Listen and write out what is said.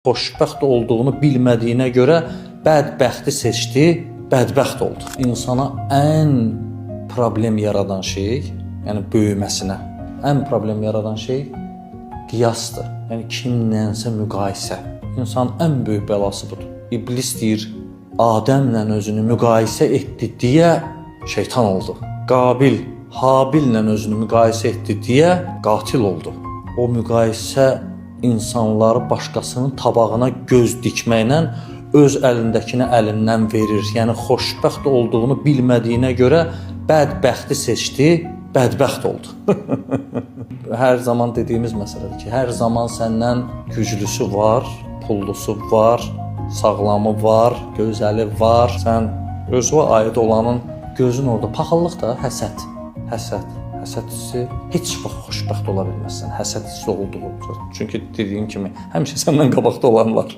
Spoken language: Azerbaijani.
Xoşbəxt olduğunu bilmədiyinə görə bədbəxti seçdi, bədbəxt oldu. İnsana ən problem yaradan şey, yəni böyüməsinə ən problem yaradan şey qiyasdır. Yəni kimlənsə müqayisə. İnsanın ən böyük bəlası budur. İblis deyir, Adəmlə özünü müqayisə etdi deyə şeytan oldu. Qabil Habillə özünü müqayisə etdi deyə qatil oldu. O müqayisə insanları başqasının tabağına göz dikməklə öz əlindəkini əlindən verir. Yəni xoşbəxt olduğunu bilmədiyinə görə bədbəxti seçdi, bədbəxt oldu. Hər zaman dediyimiz məsələdir ki, hər zaman səndən güclüsü var, pullusu var, sağlamı var, gözəli var. Sən özünə aid olanın gözün orada. Paxıllıq da həsəd, həsəd, həsəd hissi heç vaxt xoşbəxt ola bilməzsən. Həsəd hissi olduğu. Çünki dediyim kimi həmişə səndən qabaqda olan var.